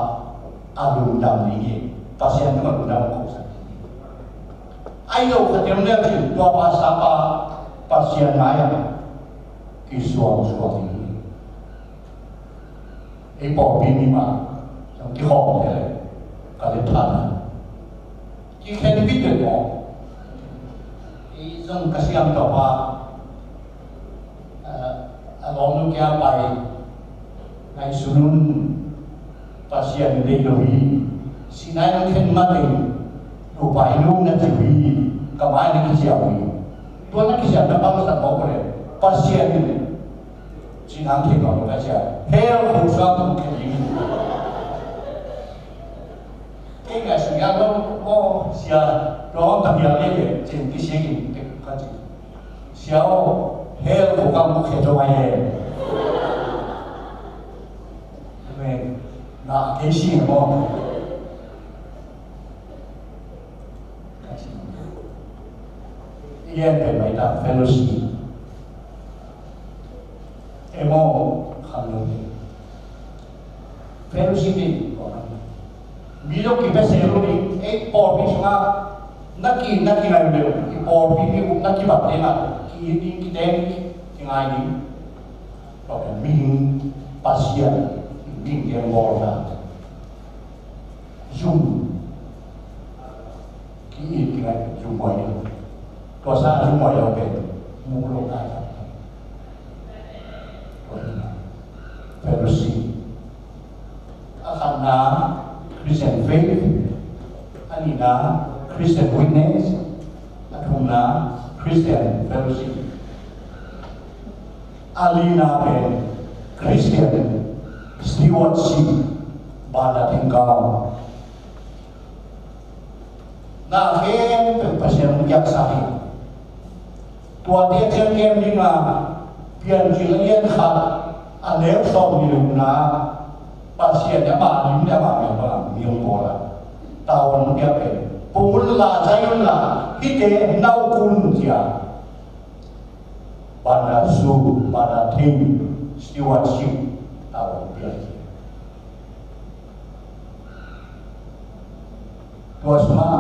a lungdam ding hi. Pasian tungah lungdam ko sak ding hi. Ai lo kha tem leu cin, tua pastor pa Pasian mai a kisuang suang ding hi. Ei pawlpi mi mah zong kikhawm te le ka le phan. Kikhen bit le maw? Ei zong ka siam tawh pa, a lawm nu kia pai ngai sunun Pasian dei lo hi. Sinai nang khen mateng lo pai nu na ci hi. Ka mai na kisiam hi. Tua na kisiam na pang sa maw ko le Pasian Ci nang thei lo ka sia. Hell khuk suak khuk thei ding. Kei ngai sia lo, lo sia lo ta bia le le cin ki sia kin te ka ci. Sia o, hell khuk kam khuk thei zo mai le. Amen. Na kei si mo. Ka ci. Ian pe mai ta fellowship. Emo khang lo ni. Fellowship ni ko khang. Mi lo ki pe se lo ni. Ei pawlpi sunga na ki, na ki ngai lo. Ki pawlpi ni na ki bat ni na. Ki ni ki teng ki ngai ni. Ko mi Pasian mi teng bol na. Zum. Ki it ki ngai zum buai lo. Tua sa zum buai lo pen mu lo ngai. Tua hi na. Fellowship. A khatna Christian faith. A nihna Christian witness. A thumna Christian fellowship. A lina pen Christian stewardship. Bana thingkau. Na khempeuh Pasian hong piaksa hi. Tuate ciang kem dinga Piancil a lian khat a neu sawm nih le gukna Pasian a mah lim le a mah mel bangah mi hong bawl a. Tavuan hong piak pen pung un la, zai un la, hihte na uk un ci a. Bana su, bana thing, stewardship tavuan hong piak hi. Tua sungah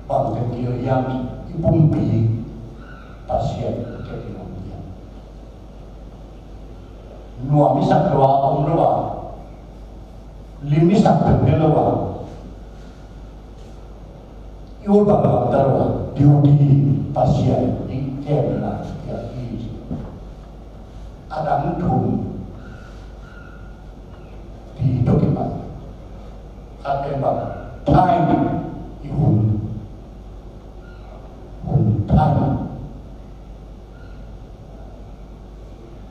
bang teng kil hiam i pumpi Pasian kei in om hiam? Nuam i sak lo a om lo a, lim i sak peuh lo a, i ut bang bang ta lo a, duty Pasian i kemna i a i a dang thum ti to ki bang. Khat pen bang time i hun. Hun time.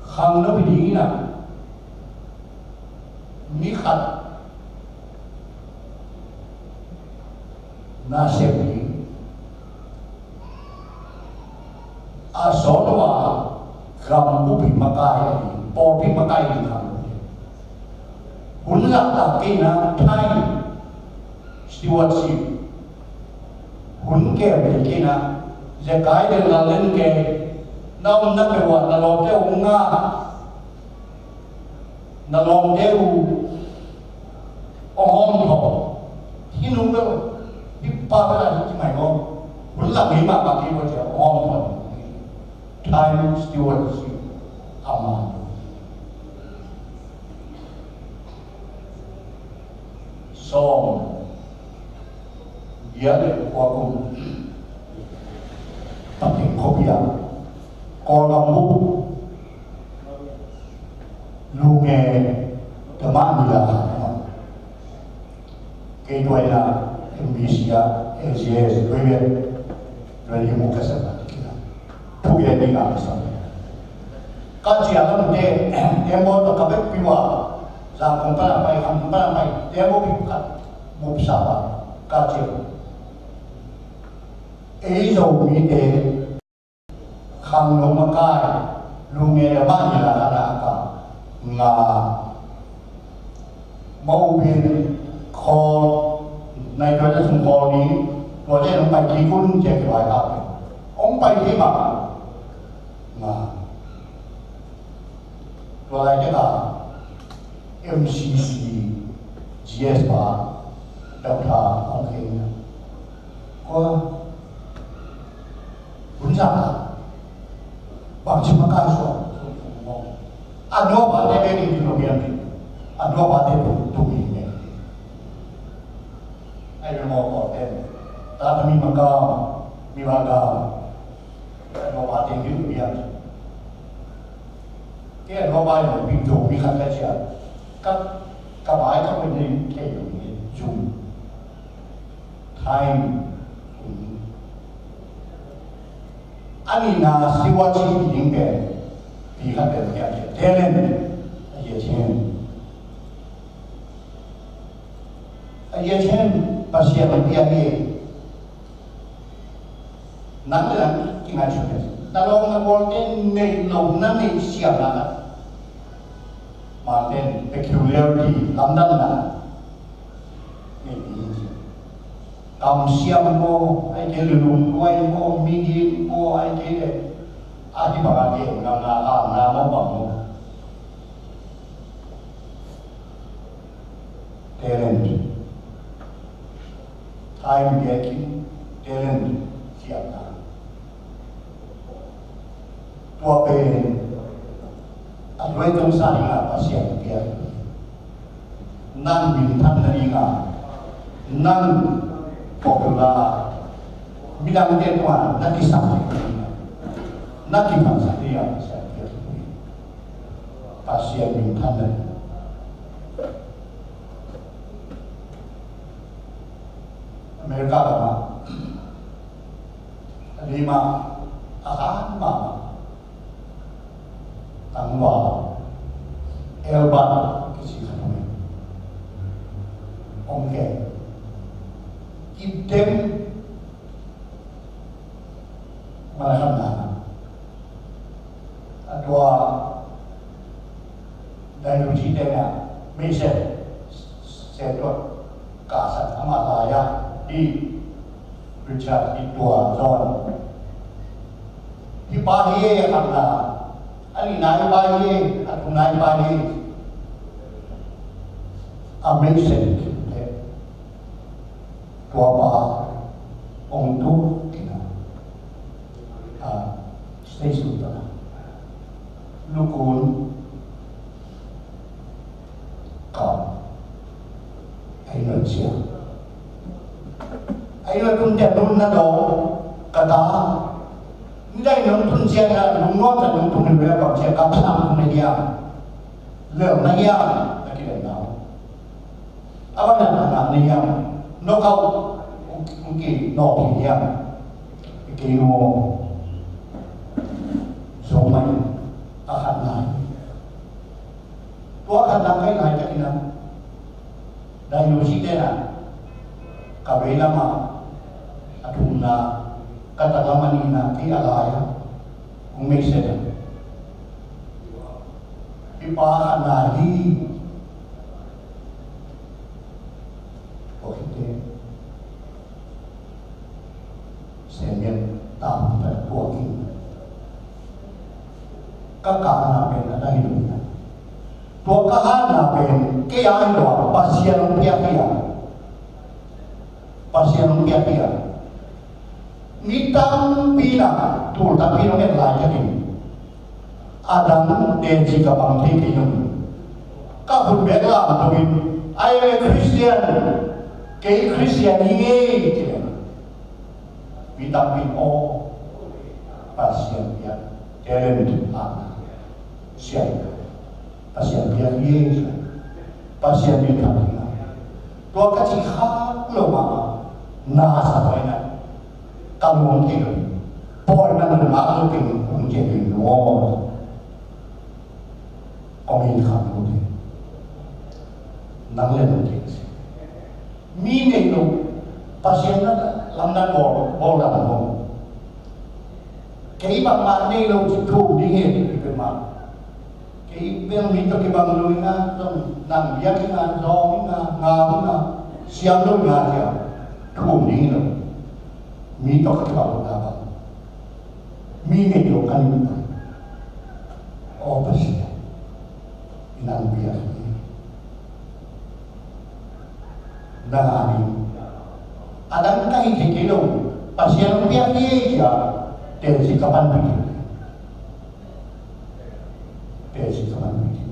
Khang no bi ding ina mi khat na sem ding. A sawt lo a gam bupi makai a ding, pawlpi makai ding khang lo. Hun zahtak kei na time stewardship. Hun kem kei na zekai den la len kei. Na om na pe wa na lawmte om nga. Na lawmte uh hong hawm thaw. Hih nu bel hih pa bel a hih ci mai ngawm. Hun lam hi mahmah kei bawh cia hong hawm thaw. Time stewardship a man. Sawm. Bia le kua kum. Pathian khuapi ah Kawlgam bup. Lunge tamah ni la. Kei tuaina M B C ah, A G S, David, David hi mu ka sa ka kila. Thu gen ding a ka sa. Ka cia lam te, tembaw tawh ka vekpi uh a, Zangkong pan a pai, Khamtung pan a pai, tembaw pi khat bup sa a, ka cia. Ei Zomite, khangno makai, lungnge le mah hi la ka na ka nga. Mobin khawl, nai tua te sung khawl ni, tua te hong pai kik un ci a kivai ka pen. Hong pai kik mah. Nga. Tua lai te ka M C C G S pa, Doctor Ong Kheng. Kua, hun sa ka. Bang ci makai suak. A nuapate bek in lo pian. A nuapate tu, tu mi ne. Ai mi mo ko ten. Ta mi makai, mi makai. A nuapate in lo pian. Ke a nuapate in lo pian tu mi khat ka cia. Ka, ka bai ka pun ni ke lo ni. Zoom. Time. A nihna siwa ci ding pen, pi khat pen kia talent. A yet hen. A yet hen, Pasian pia hi. Nang le nang kingai su hen. Na lawm na gualte neih lo na neih siam na. Mangten peculiarity, lamdanna. Nei ni ci. Kamsiam maw, ai kei lulung duai maw, migin maw, ai kei le. A di bang a kei ngam na, a na maw bang maw. Talent. Time biakinn, talent siamna. Tua pen a duai tong sa ding a Pasian biak. Nang minthan na ding a, nang popular, midangte tua na kisam ding a, na kiphatsak ding a Pasian biak. Pasian minthan na ding. America gam ah, a lim ah, a han mah, tangval, Albert kici khat om e. Om ke. Kidem, mana khat na. A tua Dai nu ci te na, mi se, se tua, ka sa ama la ya, hi, Richard hi tua John. Hi pa hi e, a khat na, a nihna hi pa hi e, a thumna hi pa hi e. A mi se, Tua pa hong tu kina. A, station ta. Lukun ka ai non sia. Ai non tun tia nun na do kata. Ni dai non tun sia na lung non ta nun tun ni bia bang sia ka psa nun na dia. Lel na dia na ki den na. A bang na na ni hiam, knockout, kei no ki hiam, kei no zo mai, a khat na. Tua khat na kai lai ka ina. Dai nu si te na. Ka vei lama, a thumna, ka tak lama nihna, kei a lai a. Kong mei se na. Hi pa khat na hi. Tua khit te. Samuel tam ta tua kin. Ka kah na pen a dang hi lo na. Tua ka hat na pen kei a hi lo a, Pasian hong piak hi a. Pasian hong piak hi a. Mi tampi na, tul tampi na ngen lai ka ding. A dang teci ka bang thei kei nung. Ka khut bek lam tungin, "I am a Christian." Kei Christian hi ngei, ci leng. Mi tampi in aw, Pasian piak, talent, a, sian. Pasian piak hi ngei, Pasian min phat hi ngei. Tua ka ci khak lo mah. Na sa paina ka lung kei lo. Pawi man lo, ngak lo kei, kung kei lo. Kong in kham lo kei. Nang le nang kei si. Mi nei lo. Pasian na lam na bawl, bawl lam lo. Kei bangmah nei lo ci thum ding hi, kei bangmah. Kei bel mi tawh kibang lo inga, zong nang biak inga, zawng inga, ngam inga, siam lo inga, siam. Thum ding hi lo. Mi tawh kibang lo na bang. Mi nei lo ka ning bang. Aw Pasian. I nang biak hi. Nang a ding. A dang ka hi thei kei lo. Pasian hong biak hi ei cia. Teci ka panpih hi. Teci ka panpih hi.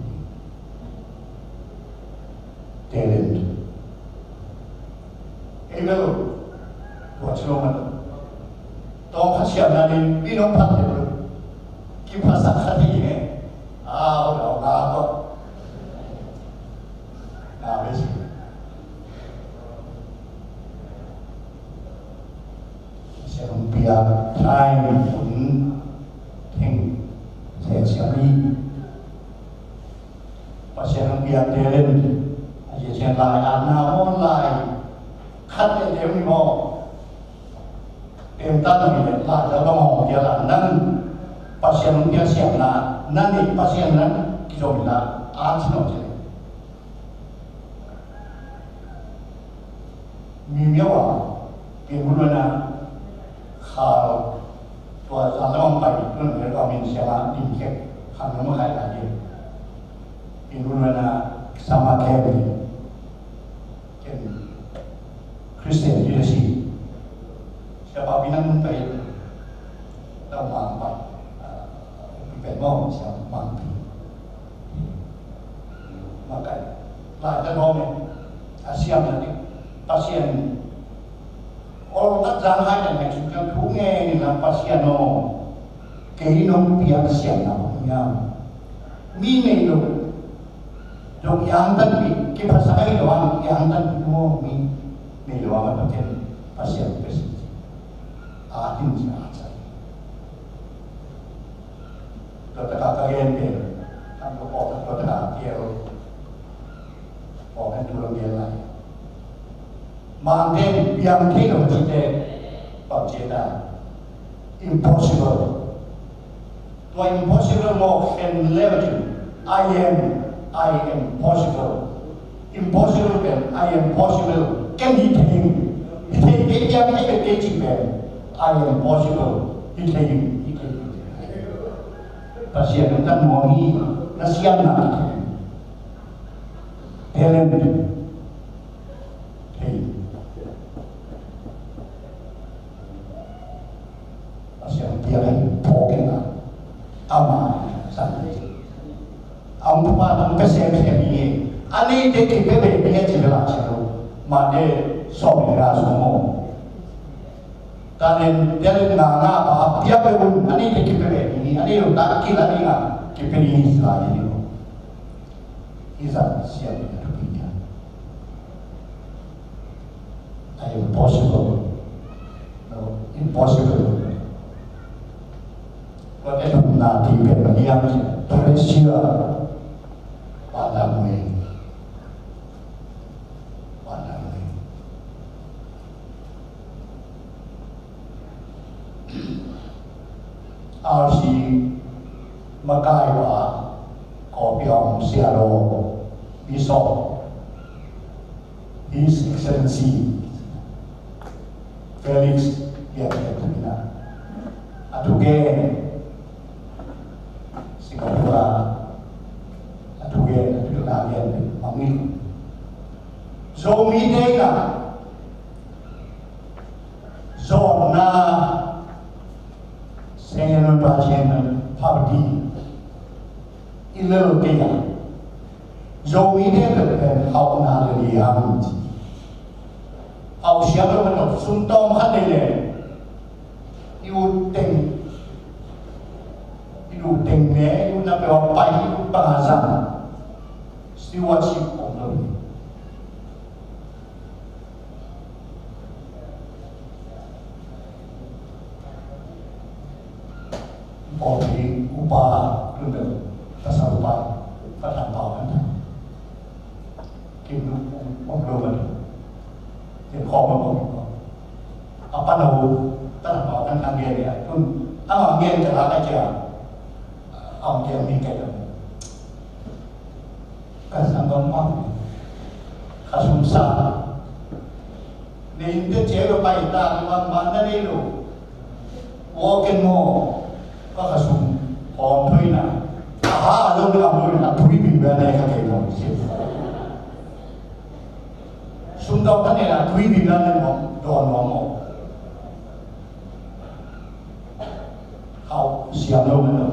Talent. Ei bel. Tua ci lo man. Tawng khat siam na ding. Pi nong phat ding. Kiphasak khat hi nge. Au, au, au, au. Nga ve si. Siang pia time kun theng se siang ni. Pasian hong piak talent. A Pasian lai a na maw lai. Khat leh deuh ni maw. Pemta na mi leh lai za bang hong piak a nang. Pasian hong piak siang na. Nang ni Pasian nang kizom na. A ci nong ci. Mi miau a, Pianbulwana, khal, tua zan lam pai, tua nang tua min siama, dim kek, kham nang ma khai la ye. Pianbulwana, sama kek, ken, Christian leadership. Siapa pinang nung pai, tua mang pai, ah, pen mau siapa mang pai. Makai. Lai ta dawm e. A siam na ding. Pasian. Ol tak zang hai na nek suk zang thu nge ni na Pasian aw. Kei nong piak siam na hong hiam. Mi nei lo. Dong yang tan pi. Kiphasak ai lo ang yang tan pi mo mi. Nei lo ang a Pasian. Pasian pesi. A tin si a sai. Tua taka ka gen pen, kan ko pawlkhat tua taka kiel, pawlkhat tu lam gen lai. Mangte in piang thei lo cite, pau cite, impossible. Tua impossible maw khen leu cin, I am, I am possible. Impossible pen, I am possible. Ken hi thei ing. Hi thei, kei piang thei, kei ci pen, I am possible. Hi thei ing, hi thei ing. Pasian nang tan muang hi, na siam na hi thei ing. Talent. Thei ing. Pasian piak hi, phawk ing a. Ama, san. A hong pha, a hong pia semsem hi. A neite kipia beh ding hi ci bel a ci lo. Mate sawm le nga sawm maw. Talent, talent nga nga pa a pia beh un. A neite kipia beh ding hi. A nei lo ta kila ding a. Kipia ding hi ci lai hi lo. Hi zah siam hi a thupi hi a. A impossible. No, impossible. Tua te thumna ti pen bang hiam cih leh, treasure. Vanlam ngei. Vanlam ngei. R C makai pa, kawlpi a om sia lo, Bishop. His Excellency Felix Lian Lian Thupina. A thugen Singapore a thugen, a thugen a gen mangin. Zomite in a zawnna Sengin nun pa cien nun pa bati. I lel kei a. Zomite bel pen hauhna le liam ci. Hauh siam lo maw, sum tawm khat nei le. I ut teng. I ut teng ne, i utna peuh a pai, i ut bang a zang. Stewardship om lo hi. Pawlpi upa, tun bel pasal upa, Pathan Pau Khan Thang. Kim nu om lo ma tu. Kim khawm ma om. A pan a u, Pathan Pau Khan Thang gen ya. Tun, a ma gen ka la ka kia. A ma gen mi ka ya. Ka sang bang bang. Ka sum sa. Nei in te che lo pai ta, ni bang bang na nei lo. Wo ken mo. Ka ka sum. Hom thoi na. Aha, lo ni ka mo na tui bi ba nei ka ke mo. Sum dau ka nei na tui bi ba nei mo. Don mo mo. Khau siam lo man lo.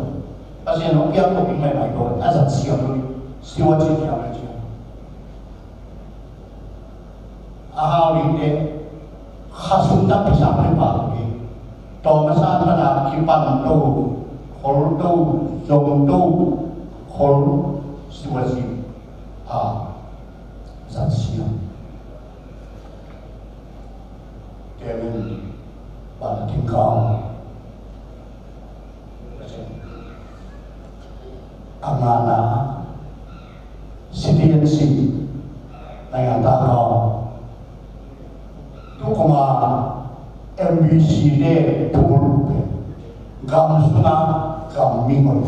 Pasian hong piak lo ding maimai lo. A zat siam lo. Stewardship siam lo. A hau ding te. Khasum tampi sang lo pa lo ding. Tawm a san pan a kipan to. Khol to. Zong to. Khol stewardship. A zat siam. Kevin, ban a tingkau. A ngana, citizenship, nai ngana kau. Tukuma M B C te tukul pe. Gam sunga, gam mi ngon.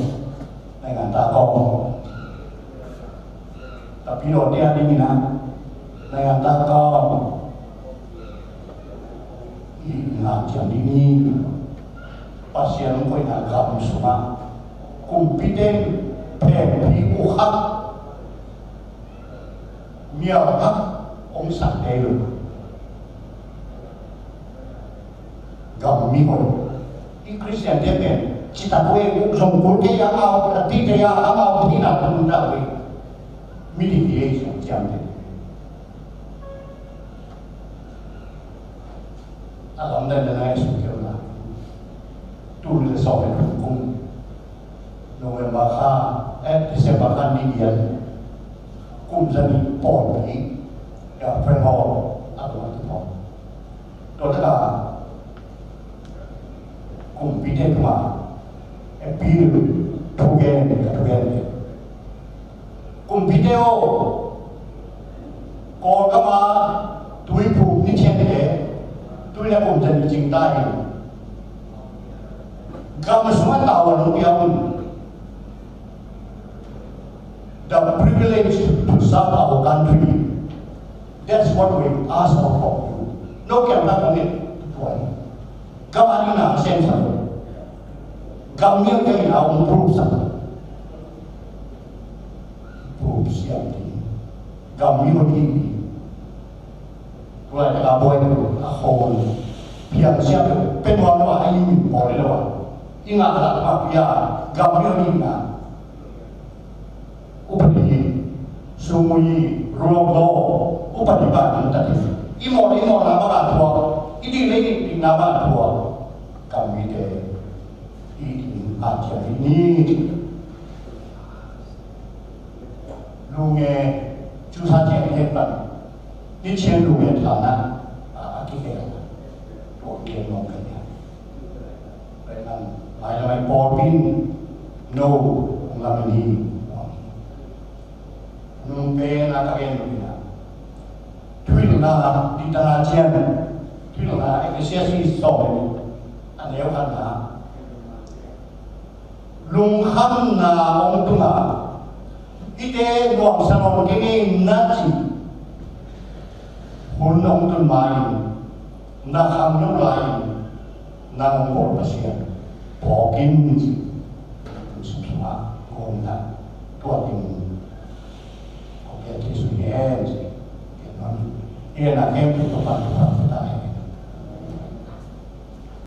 Nai ngana kau. Tapi lo dia di mina. Nai ngana kau. I ngah ciang ding hi. Pasian hong koihna gam sungah kumpi teng phengpi uh khat, mial khat hong sak thei lo. Gam mi hoih. I Khristian te pen citak uh e, uh zong kul kei a, amau a ti kei a, amau a ti na tung ta uh e. Midih hi ei siang ciang te. A lamdang na ngai suk keu na. Tu le sawm le thum kum. November kha, eh, December kha ni giat. Kum za nih pawlpi. Ya, Friend Hall. A tung a tu pawh. Tua taka. Kumpite tuma. Appeal. Thugen, thugen. Kumpite aw, Kawlgama tuiphum ni ciangte, tuina kum ciang ni cing ta hi. Gam sungah tavuan hong pia un. The privilege to serve our country. That's what we ask for from you. No kiang ta kong it tuai. Gam a ding na sen sa. Gam mi a kiang in a hong prove sa. Prove siam ding. Gam mi hong hi. Tulai taka buai a hong piang siam pen wan wa a i min pawl lo wa. I ngah la ma pia gam mi hong hi na. Upadi, sumui, ruok lo, upadi ba ni tati. I maw, i maw na ba ka tua. I di le i di na ba tua. Gam mi te. I in a tia ni. Lunge, chu sa tia ni pan. Ni chen lunge thana. A, a ki ke. Tua ke no ka ya. Pai nan, mai la mai pawlpi in. No, lam ni. Nung pen a ka gen nung ina. Thuilna, dintana cian. Thuilna, Ecclesiastes sawm. A neu khatna. Lungkhamna hong tunga. Ite nuamsa nawn kei ngei na ci. Hun hong tun ma in. Na kham lo lai in. Nang hong bawl Pasian. Phawk in ci. Sum sungah. Gawmna. Tua ding. Kong gen thei sui hen ci. Gen non. Gen a gen tu tu pan tu pan.